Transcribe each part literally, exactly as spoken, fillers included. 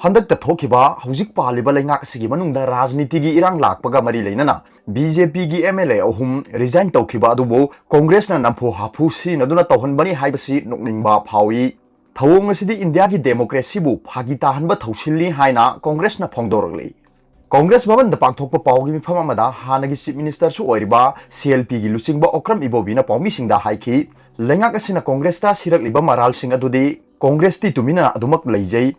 ꯍꯟꯗꯛꯇ ꯊꯣꯛꯈꯤꯕ ꯍꯧꯖꯤꯛ ꯄꯥꯜꯂꯤꯕ ꯂꯩꯉꯥꯛ ꯑꯁꯤꯒꯤ ꯃꯅꯨꯡꯗ ꯔꯥꯖꯅꯤꯇꯤꯒꯤ ꯏꯔꯥꯡ ꯂꯥꯛꯄꯒ ꯃꯔꯤ ꯂꯩꯅꯅ ꯕꯤ ꯖꯦ ꯄꯤꯒꯤ ꯑꯦꯝ ꯑꯦꯜ ꯑꯦ ꯑꯍꯨꯝ ꯔꯤꯖꯥꯏꯟ ꯇꯧꯈꯤꯕ ꯑꯗꯨꯕꯨ ꯀꯣꯡꯒ꯭ꯔꯦꯁꯅ ꯅꯝꯐꯨ ꯍꯥꯐꯨ ꯁꯤꯖꯤꯟꯅꯗꯨꯅ ꯇꯧꯍꯟꯕꯅꯤ ꯍꯥꯏꯕꯁꯤ ꯅꯣꯛꯅꯤꯡꯕ ꯐꯥꯎꯏ꯫ ꯊꯧꯑꯣꯡ ꯑꯁꯤꯗꯤ ꯏꯟꯗꯤꯌꯥꯒꯤ ꯗꯦꯃꯣꯀ꯭ꯔꯦꯁꯤꯕꯨ ꯐꯥꯒꯤ ꯇꯥꯍꯟꯕ ꯊꯧꯁꯤꯜꯅꯤ ꯍꯥꯏꯅ ꯀꯣꯡꯒ꯭ꯔꯦꯁꯅ ꯐꯣꯡꯗꯣꯔꯛꯂꯤ꯫ ꯀꯣꯡꯒ꯭ꯔꯦꯁ ꯚꯕꯟꯗ ꯄꯥꯡꯊꯣꯛꯄ ꯄꯥꯎꯒꯤ ꯃꯤꯐꯝ ꯑꯃꯗ ꯍꯥꯟꯅꯒꯤ ꯆꯤꯐ ꯃꯤꯅꯤꯁꯇꯔꯁꯨ ꯑꯣꯏꯔꯤꯕ ꯁꯤ ꯑꯦꯜ ꯄꯤꯒꯤ ꯂꯨꯆꯤꯡꯕ ꯑꯣꯀ꯭ꯔꯝ ꯏꯕꯣꯕꯤꯅ ꯄꯥꯎꯃꯤꯁꯤꯡꯗ ꯍꯥꯏꯈꯤ, ꯂꯩꯉꯥꯛ ꯑꯁꯤꯅ ꯀꯣꯡꯒ꯭ꯔꯦꯁꯇ ꯁꯤꯔꯛꯂꯤꯕ ꯃꯔꯥꯜꯁꯤꯡ ꯑꯗꯨꯗꯤ ꯀꯣꯡꯒ꯭ꯔꯦꯁꯇꯤ ꯇꯨꯃꯤꯟꯅ ꯑꯗꯨꯃꯛ ꯂꯩꯖꯩ꯫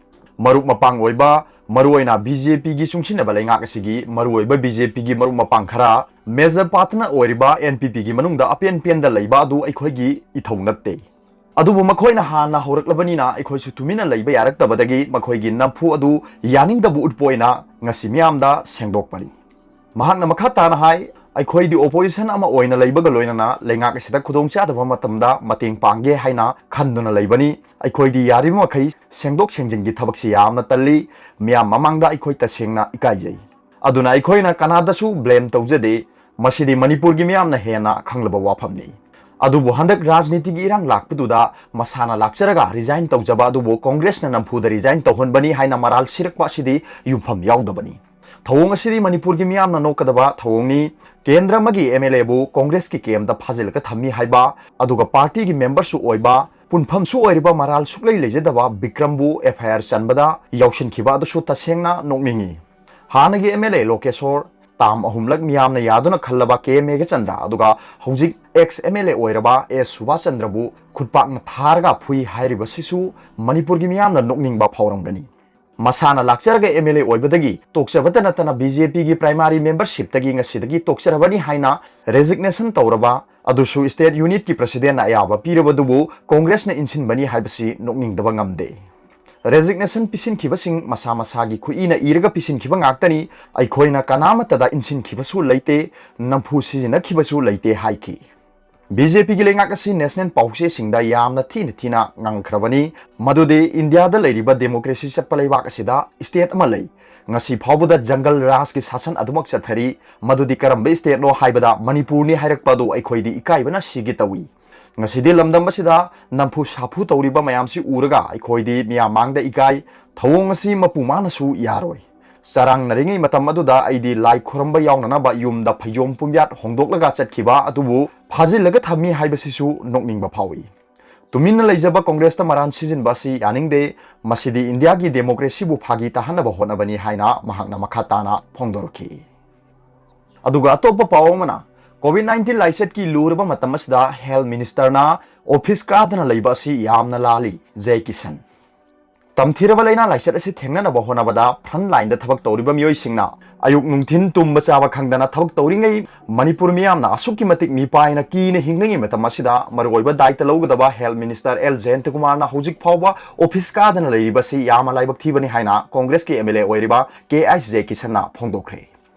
ꯃꯔꯨꯞ ꯃꯄꯥꯡ ꯑꯣꯏꯕ, ꯃꯔꯨꯑꯣꯏꯅ ꯕꯤ ꯖꯦ ꯄꯤꯒꯤ ꯆꯨꯡꯁꯤꯟꯅꯕ ꯂꯩꯉꯥꯛ ꯑꯁꯤꯒꯤ ꯃꯔꯨꯑꯣꯏꯕ ꯕꯤ ꯖꯦ ꯄꯤꯒꯤ ꯃꯔꯨꯞ ꯃꯄꯥꯡ ꯈꯔ, ꯃꯦꯖꯔ ꯄꯥꯔꯠꯅꯔ ꯑꯣꯏꯔꯤꯕ ꯑꯦꯟ ꯄꯤ ꯄꯤꯒꯤ ꯃꯅꯨꯡꯗ ꯑꯄꯦꯟ ꯄꯦꯟꯗ ꯂꯩꯕ ꯑꯗꯨ ꯑꯩꯈꯣꯏꯒꯤ ꯏꯊꯧ ꯅꯠꯇꯦ꯫ ꯑꯗꯨꯕꯨ ꯃꯈꯣꯏꯅ ꯍꯥꯟꯅ ꯍꯧꯔꯛꯂꯕꯅꯤꯅ ꯑꯩꯈꯣꯏꯁꯨ ꯇꯨꯃꯤꯟꯅ ꯂꯩꯕ ꯌꯥꯔꯛꯇꯕꯗꯒꯤ ꯃꯈꯣꯏꯒꯤ ꯅꯝꯐꯨ ꯑꯗꯨ ꯌꯥꯅꯤꯡꯗꯕ ꯎꯠꯄ ꯑꯣꯏꯅ ꯉꯁꯤ ꯃꯤꯌꯥꯝꯗ ꯁꯦꯡꯗꯣꯛꯄꯅꯤ꯫ ꯃꯍꯥꯛꯅ ꯃꯈꯥ ꯇꯥꯅ ꯍꯥꯏ, ꯑꯩꯈꯣꯏꯗꯤ ꯑꯣꯄꯣꯖꯤꯁꯟ ꯑꯃ ꯑꯣꯏꯅ ꯂꯩꯕꯒ ꯂꯣꯏꯅꯅ ꯂꯩꯉꯥꯛ ꯑꯁꯤꯗ ꯈꯨꯗꯣꯡꯆꯥꯗꯕ ꯃꯇꯝꯗ ꯃꯇꯦꯡ ꯄꯥꯡꯒꯦ ꯍꯥꯏꯅ ꯈꯟꯗꯨꯅ ꯂꯩꯕꯅꯤ꯫ ꯑꯩꯈꯣꯏꯗꯤ ꯌꯥꯔꯤꯕ ꯃꯈꯩ ꯁꯦꯡꯗꯣꯛ ꯁꯦꯡꯖꯤꯟꯒꯤ ꯊꯕꯛꯁꯤ ꯌꯥꯝꯅ ꯇꯜꯂꯤ꯫ ꯃꯤꯌꯥꯝ ꯃꯃꯥꯡꯗ ꯑꯩꯈꯣꯏ ꯇꯁꯦꯡꯅ ꯏꯀꯥꯏꯖꯩ꯫ ꯑꯗꯨꯅ ꯑꯩꯈꯣꯏꯅ ꯀꯅꯥꯗꯁꯨ ꯕ꯭ꯂꯦꯝ ꯇꯧꯖꯗꯦ꯫ ꯃꯁꯤꯗꯤ ꯃꯅꯤꯄꯨꯔꯒꯤ ꯃꯤꯌꯥꯝꯅ ꯍꯦꯟꯅ ꯈꯪꯂꯕ ꯋꯥꯐꯝꯅꯤ꯫ ꯑꯗꯨꯕꯨ ꯍꯟꯗꯛ ꯔꯥꯖꯅꯤꯇꯤꯒꯤ ꯏꯔꯥꯡ ꯂꯥꯛꯄꯗꯨꯗ ꯃꯁꯥꯅ ꯂꯥꯛꯆꯔꯒ ꯔꯤꯖꯥꯏꯟ ꯇꯧꯖꯕ ꯑꯗꯨꯕꯨ ꯀꯣꯡꯒ꯭ꯔꯦꯁꯅ ꯅꯝꯐꯨꯗ ꯔꯤꯖꯥꯏꯟ ꯇꯧꯍꯟꯕꯅꯤ ꯍꯥꯏꯅ ꯃꯔꯥꯜ ꯁꯤꯔꯛꯄ ꯑꯁꯤꯗꯤ ꯌꯨꯝꯐꯝ ꯌꯥꯎꯗꯕꯅꯤ꯫ ꯊꯧꯑꯣꯡ ꯑꯁꯤꯗꯤ ꯃꯅꯤꯄꯨꯔꯒꯤ ꯃꯤꯌꯥꯝꯅ ꯅꯣꯛꯀꯗꯕ ꯊꯧꯑꯣꯡꯅꯤ꯫ ꯀꯦꯟꯗ꯭ꯔ ꯑꯃꯒꯤ ꯑꯦꯝ ꯑꯦꯜ ꯑꯦꯕꯨ ꯀꯣꯡꯒ꯭ꯔꯦꯁꯀꯤ ꯀꯦꯝꯗ ꯐꯥꯖꯤꯜꯂꯒ ꯊꯝꯃꯤ ꯍꯥꯏꯕ, ꯑꯗꯨꯒ ꯄꯥꯔꯇꯤꯒꯤ ꯃꯦꯝꯕꯔꯁꯨ ꯑꯣꯏꯕ, ꯄꯨꯟꯐꯝꯁꯨ ꯑꯣꯏꯔꯤꯕ ꯃꯔꯥꯜ ꯁꯨꯛꯂꯩ ꯂꯩꯖꯗꯕ ꯕꯤꯀ꯭ꯔꯝꯕꯨ ꯑꯦꯐ ꯑꯥꯏ ꯑꯥꯔ ꯆꯟꯕꯗ ꯌꯥꯎꯁꯤꯟꯈꯤꯕ ꯑꯗꯨꯁꯨ ꯇꯁꯦꯡꯅ ꯅꯣꯛꯅꯤꯡꯉꯤ꯫ ꯍꯥꯟꯅꯒꯤ ꯑꯦꯝ ꯑꯦꯜ ꯑꯦ ꯂꯣꯀꯦꯁꯣꯔ, ꯇꯥꯝ ꯑꯍꯨꯝꯂꯛ ꯃꯤꯌꯥꯝꯅ ꯌꯥꯗꯨꯅ ꯈꯜꯂꯕ ꯀꯦ ꯃꯦꯘꯆꯟꯗ꯭ꯔ, ꯑꯗꯨꯒ ꯍꯧꯖꯤꯛ ꯑꯦꯛꯁ ꯑꯦꯝ ꯑꯦꯜ ꯑꯦ ꯑꯣꯏꯔꯕ ꯑꯦꯁ ꯁꯨꯕꯥꯁ ꯆꯟꯗ꯭ꯔꯕꯨ ꯈꯨꯠꯄꯥꯛꯅ ꯊꯥꯔꯒ ꯐꯨꯏ ꯍꯥꯏꯔꯤꯕꯁꯤꯁꯨ ꯃꯅꯤꯄꯨꯔꯒꯤ ꯃꯤꯌꯥꯝꯅ ꯅꯣꯛꯅꯤꯡꯕ ꯐꯥꯎꯔꯝꯒꯅꯤ꯫ ꯃꯁꯥꯅ ꯂꯥꯛꯆꯔꯒ ꯑꯦꯝ ꯑꯦꯜ ꯑꯦ ꯑꯣꯏꯕꯗꯒꯤ ꯇꯣꯛꯆꯕꯇ ꯅꯠꯇꯅ ꯕꯤ ꯖꯦ ꯄꯤꯒꯤ ꯄ꯭ꯔꯥꯏꯃꯥꯔꯤ ꯃꯦꯝꯕꯔꯁꯤꯞꯇꯒꯤ ꯉꯁꯤꯗꯒꯤ ꯇꯣꯛꯆꯔꯕꯅꯤ ꯍꯥꯏꯅ ꯔꯦꯖꯤꯒꯅꯦꯁꯟ ꯇꯧꯔꯕ, ꯑꯗꯨꯁꯨ ꯁ꯭ꯇꯦꯠ ꯌꯨꯅꯤꯠꯀꯤ ꯄ꯭ꯔꯁꯤꯗꯦꯟꯅ ꯑꯌꯥꯕ ꯄꯤꯔꯕꯗꯨꯕꯨ ꯀꯣꯡꯒ꯭ꯔꯦꯁꯅ ꯏꯟꯁꯤꯟꯕꯅꯤ ꯍꯥꯏꯕꯁꯤ ꯅꯣꯛꯅꯤꯡꯗꯕ ꯉꯝꯗꯦ꯫ ꯔꯦꯖꯤꯒꯅꯦꯁꯟ ꯄꯤꯁꯤꯟꯈꯤꯕꯁꯤꯡ ꯃꯁꯥ ꯃꯁꯥꯒꯤ ꯈꯨꯠꯏꯅ ꯏꯔꯒ ꯄꯤꯁꯤꯟꯈꯤꯕ ꯉꯥꯛꯇꯅꯤ, ꯑꯩꯈꯣꯏꯅ ꯀꯅꯥꯃꯠꯇꯗ ꯏꯟꯁꯤꯟꯈꯤꯕꯁꯨ ꯂꯩꯇꯦ, ꯅꯝꯐꯨ ꯁꯤꯖꯤꯟꯅꯈꯤꯕꯁꯨ ꯂꯩꯇꯦ ꯍꯥꯏꯈꯤ꯫ ꯕꯤ ꯖꯦ ꯄꯤꯒꯤ ꯂꯩꯉꯥꯛ ꯑꯁꯤ ꯅꯦꯁꯅꯦꯜ ꯄꯥꯎꯆꯦꯁꯤꯡꯗ ꯌꯥꯝꯅ ꯊꯤꯅ ꯊꯤꯅ ꯉꯥꯡꯈ꯭ꯔꯕꯅꯤ, ꯃꯗꯨꯗꯤ ꯏꯟꯗꯤꯌꯥꯗ ꯂꯩꯔꯤꯕ ꯗꯦꯃꯣꯀ꯭ꯔꯦꯁꯤ ꯆꯠꯄ ꯂꯩꯕꯥꯛ ꯑꯁꯤꯗ ꯁ꯭ꯇꯦꯠ ꯑꯃ ꯂꯩ꯫ ꯉꯁꯤ ꯐꯥꯎꯕꯗ ꯖꯪꯒꯜ ꯔꯥꯖꯀꯤ ꯁꯥꯁꯟ ꯑꯗꯨꯃꯛ ꯆꯠꯊꯔꯤ꯫ ꯃꯗꯨꯗꯤ ꯀꯔꯝꯕ ꯁ꯭ꯇꯦꯠꯅꯣ ꯍꯥꯏꯕꯗ ꯃꯅꯤꯄꯨꯔꯅꯤ ꯍꯥꯏꯔꯛꯄ ꯑꯗꯨ ꯑꯩꯈꯣꯏꯗꯤ ꯏꯀꯥꯏꯕꯅ ꯁꯤꯒꯦ ꯇꯧꯏ꯫ ꯉꯁꯤꯗꯤ ꯂꯝꯗꯝ ꯑꯁꯤꯗ ꯅꯝꯐꯨ ꯁꯥꯐꯨ ꯇꯧꯔꯤꯕ ꯃꯌꯥꯝꯁꯤ ꯎꯔꯒ ꯑꯩꯈꯣꯏꯗꯤ ꯃꯤꯌꯥꯝ ꯃꯥꯡꯗ ꯏꯀꯥꯏ꯫ ꯊꯧꯑꯣꯡ ꯑꯁꯤ ꯃꯄꯨ ꯃꯥꯅꯁꯨ ꯌꯥꯔꯣꯏ꯫ ꯆꯔꯥꯡꯅꯔꯤꯉꯩ ꯃꯇꯝ ꯑꯗꯨꯗ ꯑꯩꯗꯤ ꯂꯥꯏ ꯈꯨꯔꯝꯕ ꯌꯥꯎꯅꯅꯕ ꯌꯨꯝꯗ ꯐꯩꯖꯣꯝ ꯄꯨꯝꯌꯥꯠ ꯍꯣꯡꯗꯣꯛꯂꯒ ꯆꯠꯈꯤꯕ ꯑꯗꯨꯕꯨ ꯐꯥꯖꯤꯜꯂꯒ ꯊꯝꯃꯤ ꯍꯥꯏꯕꯁꯤꯁꯨ ꯅꯣꯛꯅꯤꯡꯕ ꯐꯥꯎꯏ꯫ ꯇꯨꯃꯤꯟꯅ ꯂꯩꯖꯕ ꯀꯣꯡꯒ꯭ꯔꯦꯁꯇ ꯃꯔꯥꯟ ꯁꯤꯖꯤꯟꯕ ꯑꯁꯤ ꯌꯥꯅꯤꯡꯗꯦ꯫ ꯃꯁꯤꯗꯤ ꯏꯟꯗꯤꯌꯥꯒꯤ ꯗꯦꯃꯣꯀ꯭ꯔꯦꯁꯤꯕꯨ ꯐꯥꯒꯤ ꯇꯥꯍꯟꯅꯕ ꯍꯣꯠꯅꯕꯅꯤ ꯍꯥꯏꯅ ꯃꯍꯥꯛꯅ ꯃꯈꯥ ꯇꯥꯅ ꯐꯣꯡꯗꯣꯔꯛꯈꯤ꯫ ꯑꯗꯨꯒ ꯑꯇꯣꯞꯄ ꯄꯥꯎ ꯑꯃꯅ, ꯀꯣꯚꯤꯗ ꯅꯥꯏꯟꯇꯤꯟ ꯂꯥꯏꯆꯠꯀꯤ ꯂꯨꯔꯕ ꯃꯇꯝ ꯑꯁꯤꯗ ꯍꯦꯜꯊ ꯃꯤꯅꯤꯁꯇꯔꯅ ꯑꯣꯐꯤꯁ ꯀꯥꯗꯅ ꯂꯩꯕ ꯑꯁꯤ ꯌꯥꯝꯅ ꯂꯥꯜꯂꯤ, ꯖꯦ ꯀꯤꯁꯟ꯫ ꯇꯝꯊꯤꯔꯕ ꯂꯥꯏꯅꯥ ꯂꯥꯏꯆꯠ ꯑꯁꯤ ꯊꯦꯡꯅꯅꯕ ꯍꯣꯠꯅꯕꯗ ꯐ꯭ꯔꯟꯠ ꯂꯥꯏꯟꯗ ꯊꯕꯛ ꯇꯧꯔꯤꯕ ꯃꯤꯑꯣꯏꯁꯤꯡꯅ ꯑꯌꯨꯛ ꯅꯨꯡꯊꯤꯟ ꯇꯨꯝꯕ ꯆꯥꯕ ꯈꯪꯗꯅ ꯊꯕꯛ ꯇꯧꯔꯤꯉꯩ, ꯃꯅꯤꯄꯨꯔ ꯃꯤꯌꯥꯝꯅ ꯑꯁꯨꯛꯀꯤ ꯃꯇꯤꯛ ꯃꯤꯄꯥꯏꯅ ꯀꯤꯅ ꯍꯤꯡꯂꯤꯉꯩ ꯃꯇꯝ ꯑꯁꯤꯗ ꯃꯔꯨꯑꯣꯏꯕ ꯗꯥꯏꯇ ꯂꯧꯒꯗꯕ ꯍꯦꯜꯊ ꯃꯤꯅꯤꯁꯇꯔ ꯑꯦꯜ ꯖꯌꯟꯇꯀꯨꯃꯥꯔꯅ ꯍꯧꯖꯤꯛ ꯐꯥꯎꯕ ꯑꯣꯐꯤꯁ ꯀꯥꯗꯅ ꯂꯩꯔꯤꯕꯁꯤ ꯌꯥꯝꯅ ꯂꯥꯏꯕꯛ ꯊꯤꯕꯅꯤ ꯍꯥꯏꯅ ꯀꯣꯡꯒ꯭ꯔꯦꯁꯀꯤ ꯑꯦꯝ ꯑꯦꯜ ꯑꯦ ꯑꯣꯏꯔꯤꯕ ꯀꯦ ꯑꯩꯆ ꯖꯦ ꯀꯤꯁꯟꯅ ꯐꯣꯡꯗꯣꯛꯈ꯭ꯔꯦ꯫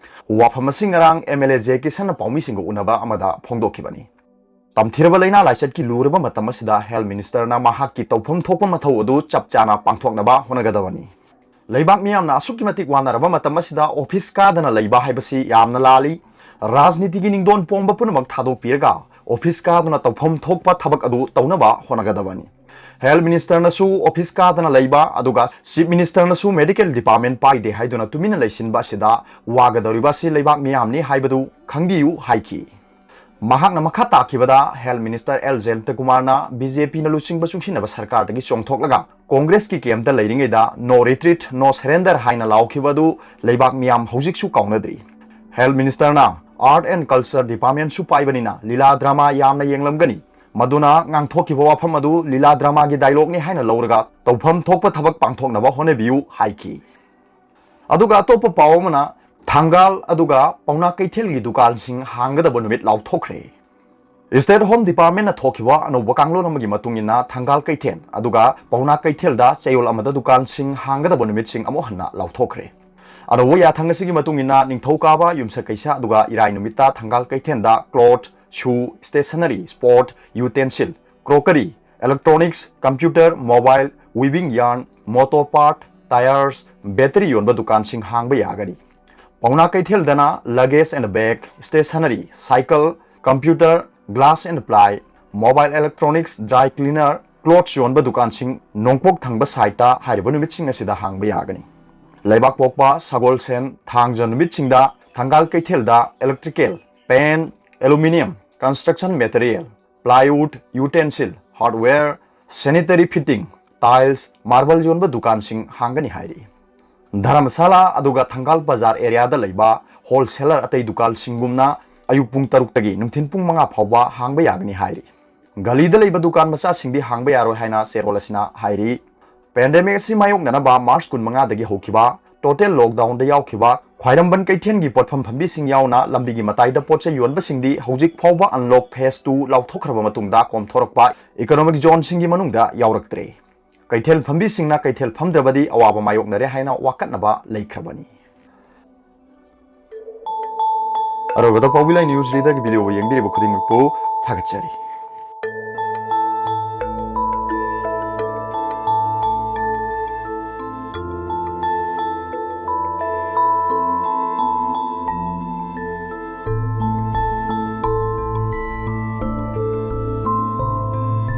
ꯋꯥꯐꯝ ꯑꯁꯤ ꯉꯔꯥꯡ ꯑꯦꯝ ꯑꯦꯜ ꯑꯦ ꯖꯦ ꯀꯤꯁꯟꯅ ꯄꯥꯎꯃꯤꯁꯤꯡꯒ ꯎꯅꯕ ꯑꯃꯗ ꯐꯣꯡꯗꯣꯛꯈꯤꯕꯅꯤ꯫ ꯇꯝꯊꯤꯔꯕ ꯂꯥꯏꯅꯥ ꯂꯥꯏꯆꯠꯀꯤ ꯂꯨꯔꯕ ꯃꯇꯝ ꯑꯁꯤꯗ ꯍꯦꯜꯊ ꯃꯤꯅꯤꯁꯇꯔꯅ ꯃꯍꯥꯛꯀꯤ ꯇꯧꯐꯝ ꯊꯣꯛꯄ ꯃꯊꯧ ꯑꯗꯨ ꯆꯞ ꯆꯥꯅ ꯄꯥꯡꯊꯣꯛꯅꯕ ꯍꯣꯠꯅꯒꯗꯕꯅꯤ꯫ ꯂꯩꯕꯥꯛ ꯃꯤꯌꯥꯝꯅ ꯑꯁꯨꯛꯀꯤ ꯃꯇꯤꯛ ꯋꯥꯅꯔꯕ ꯃꯇꯝ ꯑꯁꯤꯗ ꯑꯣꯐꯤꯁ ꯀꯥꯗꯅ ꯂꯩꯕ ꯍꯥꯏꯕꯁꯤ ꯌꯥꯝꯅ ꯂꯥꯜꯂꯤ꯫ ꯔꯥꯖꯅꯤꯇꯤꯒꯤ ꯅꯤꯡꯗꯣꯟ ꯄꯣꯡꯕ ꯄꯨꯝꯅꯃꯛ ꯊꯥꯗꯣꯛꯄꯤꯔꯒ ꯑꯣꯐꯤꯁ ꯀꯥꯗꯨꯅ ꯇꯧꯐꯝ ꯊꯣꯛꯄ ꯊꯕꯛ ꯑꯗꯨ ꯇꯧꯅꯕ ꯍꯣꯠꯅꯒꯗꯕꯅꯤ꯫ ꯍꯦꯜꯊ ꯃꯤꯅꯤꯁꯇꯔꯅꯁꯨ ꯑꯣꯐꯤꯁ ꯀꯥꯗꯅ ꯂꯩꯕ ꯑꯗꯨꯒ ꯆꯤꯐ ꯃꯤꯅꯤꯁꯇꯔꯅꯁꯨ ꯃꯦꯗꯤꯀꯦꯜ ꯗꯤꯄꯥꯔꯠꯃꯦꯟ ꯄꯥꯏꯗꯦ ꯍꯥꯏꯗꯨꯅ ꯇꯨꯃꯤꯟꯅ ꯂꯩꯁꯤꯟꯕ ꯑꯁꯤꯗ ꯋꯥꯒꯗꯧꯔꯤꯕ ꯑꯁꯤ ꯂꯩꯕꯥꯛ ꯃꯤꯌꯥꯝꯅꯤ ꯍꯥꯏꯕꯗꯨ ꯈꯪꯕꯤꯌꯨ ꯍꯥꯏꯈꯤ꯫ ꯃꯍꯥꯛꯅ ꯃꯈꯥ ꯇꯥꯈꯤꯕꯗ ꯍꯦꯜꯊ ꯃꯤꯅꯤꯁꯇꯔ ꯑꯦꯜ ꯖꯌꯟꯇꯀꯨꯃꯥꯔꯅ ꯕꯤ ꯖꯦ ꯄꯤꯅ ꯂꯨꯆꯤꯡꯕ ꯆꯨꯡꯁꯤꯟꯅꯕ ꯁꯔꯀꯥꯔꯗꯒꯤ ꯆꯣꯡꯊꯣꯛꯂꯒ ꯀꯣꯡꯒ꯭ꯔꯦꯁꯀꯤ ꯀꯦꯝꯞꯇ ꯂꯩꯔꯤꯉꯩꯗ "No retreat, no surrender" ꯍꯥꯏꯅ ꯂꯥꯎꯈꯤꯕ ꯑꯗꯨ ꯂꯩꯕꯥꯛ ꯃꯤꯌꯥꯝ ꯍꯧꯖꯤꯛꯁꯨ ꯀꯥꯎꯅꯗ꯭ꯔꯤ꯫ ꯍꯦꯜꯊ ꯃꯤꯅꯤꯁꯇꯔꯅ ꯑꯥꯔꯠ ꯑꯦꯟ ꯀꯜꯆꯔ ꯗꯤꯄꯥꯔꯠꯃꯦꯟꯁꯨ ꯄꯥꯏꯕꯅꯤꯅ ꯂꯤꯂꯥ ꯗ꯭ꯔꯃꯥ ꯌꯥꯝꯅ ꯌꯦꯡꯂꯝꯒꯅꯤ꯫ ꯃꯗꯨꯅ ꯉꯥꯡꯊꯣꯛꯈꯤꯕ ꯋꯥꯐꯝ ꯑꯗꯨ ꯂꯤꯂꯥ ꯗ꯭ꯔꯃꯥꯒꯤ ꯗꯥꯏꯂꯣꯒꯅꯤ ꯍꯥꯏꯅ ꯂꯧꯔꯒ ꯇꯧꯐꯝ ꯊꯣꯛꯄ ꯊꯕꯛ ꯄꯥꯡꯊꯣꯛꯅꯕ ꯍꯣꯠꯅꯕꯤꯌꯨ ꯍꯥꯏꯈꯤ꯫ ꯑꯗꯨꯒ ꯑꯇꯣꯞꯄ ꯄꯥꯎ ꯑꯃꯅ, ꯊꯪꯒꯥꯜ ꯑꯗꯨꯒ ꯄꯥꯎꯅꯥ ꯀꯩꯊꯦꯜꯒꯤ ꯗꯨꯀꯥꯟꯁꯤꯡ ꯍꯥꯡꯒꯗꯕ ꯅꯨꯃꯤꯠ ꯂꯥꯎꯊꯣꯛꯈ꯭ꯔꯦ꯫ ꯁ꯭ꯇꯦꯠ ꯍꯣꯝ ꯗꯤꯄꯥꯔꯠꯃꯦꯟꯅ ꯊꯣꯛꯈꯤꯕ ꯑꯅꯧꯕ ꯀꯥꯡꯂꯣꯟ ꯑꯃꯒꯤ ꯃꯇꯨꯡ ꯏꯟꯅ ꯊꯪꯒꯥꯜ ꯀꯩꯊꯦꯜ ꯑꯗꯨꯒ ꯄꯥꯎꯅꯥ ꯀꯩꯊꯦꯜꯗ ꯆꯌꯣꯜ ꯑꯃꯗ ꯗꯨꯀꯥꯟꯁꯤꯡ ꯍꯥꯡꯒꯗꯕ ꯅꯨꯃꯤꯠꯁꯤꯡ ꯑꯃꯨꯛ ꯍꯟꯅ ꯂꯥꯎꯊꯣꯛꯈ꯭ꯔꯦ꯫ ꯑꯅꯧꯕ ꯌꯥꯊꯪ ꯑꯁꯤꯒꯤ ꯃꯇꯨꯡ ꯏꯟꯅ ꯅꯤꯡꯊꯧꯀꯥꯕ, ꯌꯨꯝꯁꯀꯩꯁ ꯑꯗꯨꯒ ꯏꯔꯥꯏ ꯅꯨꯃꯤꯠꯇ ꯊꯪꯒꯥꯜ ꯀꯩꯊꯦꯜꯗ cloth, shoe, stationery, sport, utensil, crockery, electronics, computer, mobile, weaving yarn, motor part, tyres, battery ꯌꯣꯟꯕ ꯗꯨꯀꯥꯟꯁꯤꯡ ꯍꯥꯡꯕ ꯌꯥꯒꯅꯤ꯫ ꯄꯥꯎꯅꯥ ꯀꯩꯊꯦꯜꯗꯅ luggage and bag, stationery, cycle, computer, glass and ply, mobile electronics, dry cleaner, clothes ꯌꯣꯟꯕ ꯗꯨꯀꯥꯟꯁꯤꯡ ꯅꯣꯡꯄꯣꯛ ꯊꯪꯕ ꯁꯥꯏꯠꯇ ꯍꯥꯏꯔꯤꯕ ꯅꯨꯃꯤꯠꯁꯤꯡ ꯑꯁꯤꯗ ꯍꯥꯡꯕ ꯌꯥꯒꯅꯤ꯫ ꯂꯩꯕꯥꯛꯄꯣꯛꯄ, ꯁꯒꯣꯜꯁꯦꯟ, ꯊꯥꯡꯖ ꯅꯨꯃꯤꯠꯁꯤꯡꯗ ꯊꯪꯒꯥꯜ ꯀꯩꯊꯦꯜꯗ electrical, paint, aluminium, construction material, plywood, utensil, hardware, sanitary fitting, tiles, marble ꯌꯣꯟꯕ ꯗꯨꯀꯥꯟꯁꯤꯡ ꯍꯥꯡꯒꯅꯤ ꯍꯥꯏꯔꯤ꯫ ꯙꯔꯃꯁꯥꯂꯥ ꯑꯗꯨꯒ ꯊꯪꯒꯥꯜ ꯕꯖꯥꯔ ꯑꯦꯔꯤꯌꯥꯗ ꯂꯩꯕ ꯍꯣꯜꯁꯦꯂꯔ ꯑꯇꯩ ꯗꯨꯀꯥꯟꯁꯤꯡꯒꯨꯝꯅ ꯑꯌꯨꯛ ꯄꯨꯡ ꯇꯔꯨꯛꯇꯒꯤ ꯅꯨꯡꯊꯤꯟ ꯄꯨꯡ ꯃꯉꯥ ꯐꯥꯎꯕ ꯍꯥꯡꯕ ꯌꯥꯒꯅꯤ ꯍꯥꯏꯔꯤ꯫ ꯒꯂꯤꯗ ꯂꯩꯕ ꯗꯨꯀꯥꯟ ꯃꯆꯥꯁꯤꯡꯗꯤ ꯍꯥꯡꯕ ꯌꯥꯔꯣꯏ ꯍꯥꯏꯅ ꯆꯦꯔꯣꯜ ꯑꯁꯤꯅ ꯍꯥꯏꯔꯤ꯫ ꯄꯦꯟꯗꯦꯃꯤꯛ ꯑꯁꯤ ꯃꯥꯌꯣꯛꯅꯅꯕ ꯃꯥꯔꯆ ꯀꯨꯟꯃꯉꯥꯗꯒꯤ ꯍꯧꯈꯤꯕ ꯇꯣꯇꯦꯜ ꯂꯣꯛꯗꯥꯎꯟꯗ ꯌꯥꯎꯈꯤꯕ ꯈ꯭ꯋꯥꯏꯔꯝꯕꯟ ꯀꯩꯊꯦꯜꯒꯤ ꯄꯣꯠꯐꯝ ꯐꯝꯕꯤꯁꯤꯡ ꯌꯥꯎꯅ ꯂꯝꯕꯤꯒꯤ ꯃꯇꯥꯏꯗ ꯄꯣꯠ ꯆꯩ ꯌꯣꯟꯕꯁꯤꯡꯗꯤ ꯍꯧꯖꯤꯛ ꯐꯥꯎꯕ unlock phase two ꯂꯥꯎꯊꯣꯛꯈ꯭ꯔꯕ ꯃꯇꯨꯡꯗ ꯀꯣꯝꯊꯣꯔꯛꯄ economic zoneꯁꯤꯡꯒꯤ ꯃꯅꯨꯡꯗ ꯌꯥꯎꯔꯛꯇ꯭ꯔꯦ꯫ ꯀꯩꯊꯦꯜ ꯐꯝꯕꯤꯁꯤꯡꯅ ꯀꯩꯊꯦꯜ ꯐꯝꯗ꯭ꯔꯕꯗꯤ ꯑꯋꯥꯕ ꯃꯥꯌꯣꯛꯅꯔꯦ ꯍꯥꯏꯅ ꯋꯥꯀꯠꯅꯕ ꯂꯩꯈ꯭ꯔꯕꯅꯤ꯫ ꯑꯔꯣꯏꯕꯗ ꯄꯥꯎꯕꯤ ꯂꯥꯏ ꯅ꯭ꯌꯨꯁ ꯂꯤꯗꯔꯒꯤ ꯚꯤꯗꯤꯑꯣ ꯌꯦꯡꯕꯤꯔꯤꯕ ꯈꯨꯗꯤꯡꯃꯛꯄꯨ ꯊꯥꯒꯠꯆꯔꯤ꯫